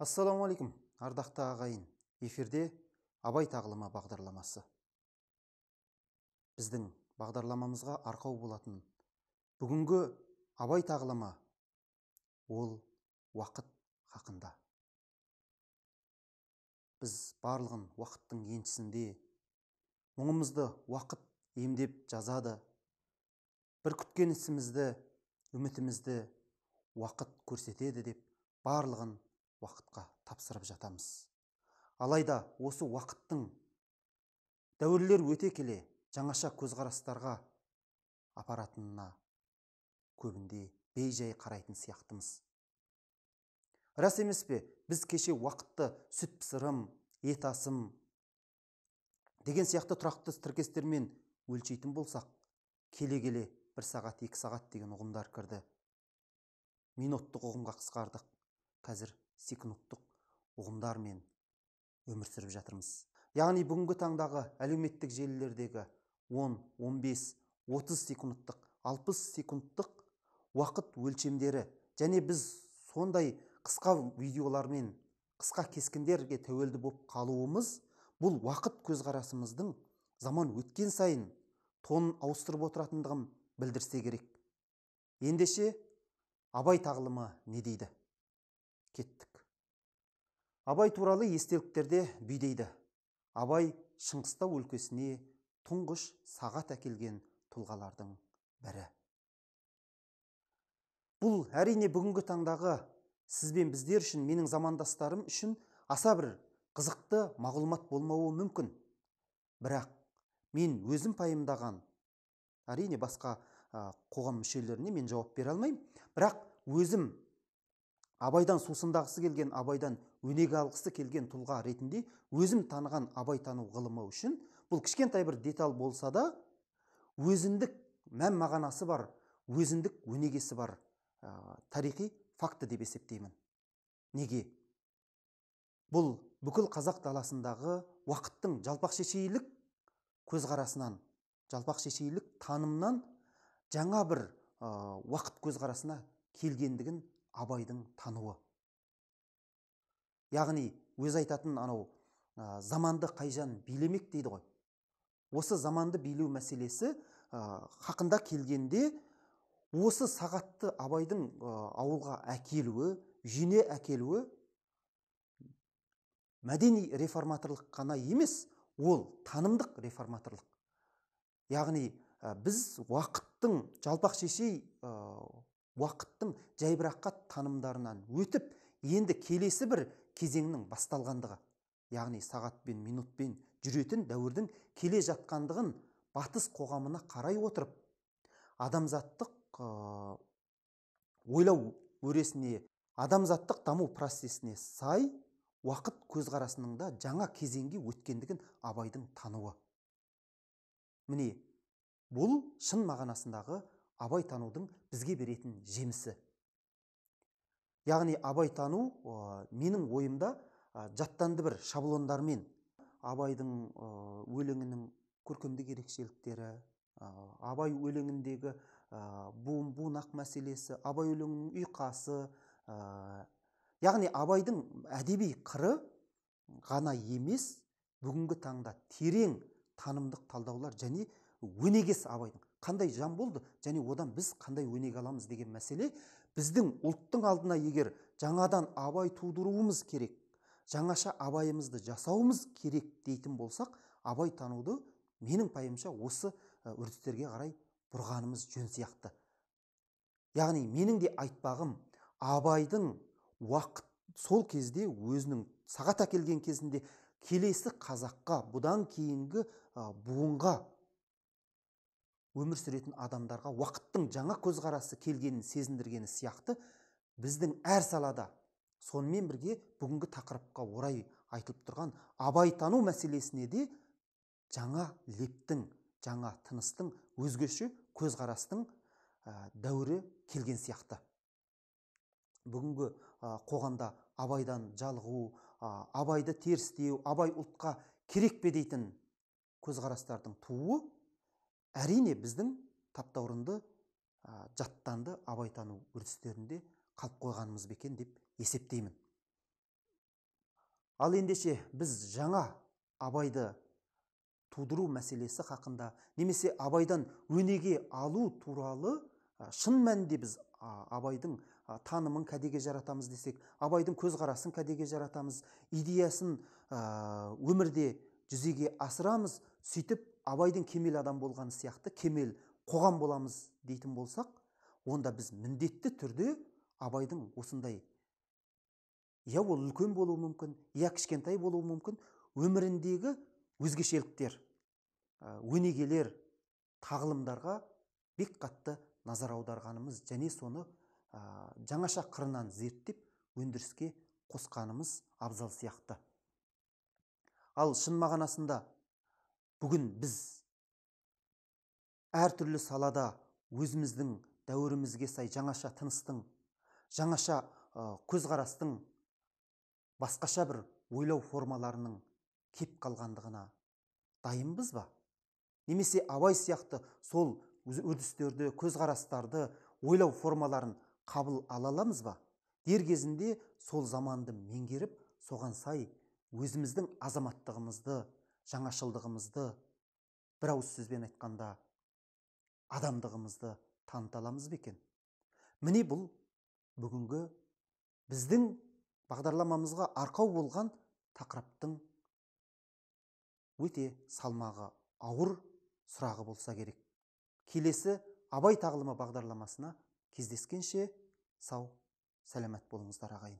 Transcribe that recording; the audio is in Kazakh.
Ассалаумағалейкум, ардақты ағайын. Эфирде Абай тағылымы бағдарламасы. Біздің бағдарламамызға арқау болатын бүгінгі Абай тағылымы ол уақыт хақында. Біз барлығын уақыттың еншісінде, мұңымызды уақыт емдеп жазады. Бір күткен ісімізді, үмітімізді уақыт көрсетеді деп барлығын уақытқа тапсырып жатамыз. Алайда осы уақыттың дәуірлер өте келе жаңаша көзқарастарға апаратынына көбінде бей-жай қарайтын сияқтымыз. Рас емес пе, біз кеше уақытты сүт пісірім, ет асым деген сияқты тұрақты тіркестермен өлшейтін болсақ, келе-келе 1 сағат, 2 сағат деген ұғымдар кірді. Минуттық ұғымға қысқардық. Қазір секундтық ұғымдармен өмір сүріп жатырмыз. Яғни бүгінгі таңдағы әлеуметтік желілердегі 10, 15, 30 секундтық, 60 секундтық уақыт өлшемдері және біз сондай қысқа видеолармен, қысқа кескіндерге тәуелді болып қалуымыз, бұл уақыт көзқарасымыздың заман өткен сайын тонын ауыстырып отыратындығын білдірсе керек. Ендеше Абай тағылымы не дейді? Кеттік. Абай туралы естеліктерде бүй дейді. Абай Шыңғыстау өлкесіне тұңғыш сағат әкелген тұлғалардың бірі. Бұл әрине бүгінгі таңдағы сіз бен біздер үшін, менің замандастарым үшін аса бір қызықты мағлұмат болмауы мүмкін. Бірақ мен өзім пайымдаған, әрине басқа қоғам мүшелеріне мен жауап бере алмаймын, бірақ өзім Абайдан сусындағысы келген, Абайдан өнеге алғысы келген тұлға ретінде өзім таныған Абай тану ғылымы үшін бұл кішкентай бір деталь болса да өзіндік мән мағынасы бар, өзіндік өнегесі бар тарихи факті деп есептеймін. Неге? Бұл бүкіл қазақ даласындағы уақыттың жалпақ шешейлік көзқарасынан, жалпақ шешейлік танымнан жаңа бір уақыт көзқарасына келгендігін Абайдың тануы. Яғни өз айтатын анау заманды қайжан билемек дейді ғой. Осы заманды билеу мәселесі хақында келгенде осы сағатты Абайдың ауылға әкелуі, үйіне әкелуі мәдени реформаторлық қана емес, ол танымдық реформаторлық. Яғни біз уақыттың жалпақ шешей уақыттың жайбарақат танымдарынан өтіп, енді келесі бір кезеңнің басталғандығы, яғни сағатпен, минутпен жүретін дәуірдің келе жатқандығын батыс қоғамына қарай отырып, адамзаттық ойлау өресіне, адамзаттық даму процесіне сай уақыт көзқарасының да жаңа кезеңге өткендігін Абайдың тануы. Міне, бұл шын мағынасындағы Абай танудың бізге беретін жемісі. Яғни Абай тану менің ойымда жаттанды бір шаблондармен Абайдың өлеңінің көркемдік ерекшеліктері, Абай өлеңіндегі буын-бунақ мәселесі, Абай өлеңінің ұйқасы, яғни Абайдың әдеби қыры ғана емес, бүгінгі таңда терең танымдық талдаулар және өнегесі Абайдың қандай жан болды және одан біз қандай өнеге аламыз деген мәселе біздің ұлттың алдына егер жаңадан Абай тудыруымыз керек, жаңаша Абайымызды жасауымыз керек дейтін болсақ, Абай тануды менің пайымша осы үрдістерге қарай бұрғанымыз жөн сияқты. Яғни менің де айтпағым, Абайдың уақыт сол кезде өзінің сағат әкелген кезінде келесі қазаққа, бұдан кейінгі буынға өмір сүретін адамдарға уақыттың жаңа көзқарасы келгенін сезіндіргені сияқты, біздің әр салада сонымен бірге бүгінгі тақырыпқа орай айтылып тұрған Абай тану мәселесіне де жаңа лептің, жаңа тыныстың, өзгеше көзқарастың дәуірі келген сияқты. Бүгінгі қоғамда Абайдан жалығу, Абайды терістеу, Абай ұлтқа керек пе дейтін көзқарастардың тууы әрине біздің таптаурынды, жаттанды Абай тану үрдістерінде қалып қойғанымыз бекен деп есептеймін. Ал ендеше біз жаңа Абайды тудыру мәселесі хақында немесе Абайдан өнеге алу туралы шын мәнінде біз Абайдың танымын кәдеге жаратамыз десек, Абайдың көзқарасын кәдеге жаратамыз, идеясын өмірде жүзеге асырамыз, сөйтіп Абайдың кемел адам болғаны сияқты кемел қоғам боламыз дейтін болсақ, онда біз міндетті түрде Абайдың осындай, я ол үлкен болуы мүмкін, я кішкентай болуы мүмкін, өміріндегі өзгешеліктер, өнегелер, тағылымдарға бек қатты назар аударғанымыз және соны жаңаша қырынан зерттеп өндіріске қосқанымыз абзал сияқты. Ал шын мағынасында бүгін біз әртүрлі салада өзіміздің дәуірімізге сай жаңаша тыныстың, жаңаша көзқарастың, басқаша бір ойлау формаларының кеп қалғандығына дайынбыз ба? Немесе Абай сияқты сол үрдістерді, көзқарастарды, ойлау формаларын қабыл ала аламыз ба? Дер кезінде сол заманды меңгеріп, соған сай өзіміздің азаматтығымызды, жаңашылдығымызды, бір ауыз сөзбен айтқанда адамдығымызды таныта аламыз ба екен? Міне, бұл бүгінгі біздің бағдарламамызға арқау болған тақырыптың өте салмағы ауыр сұрағы болса керек. Келесі Абай тағылымы бағдарламасына кездескенше сау, сәлемет болыңыздар, ағайын.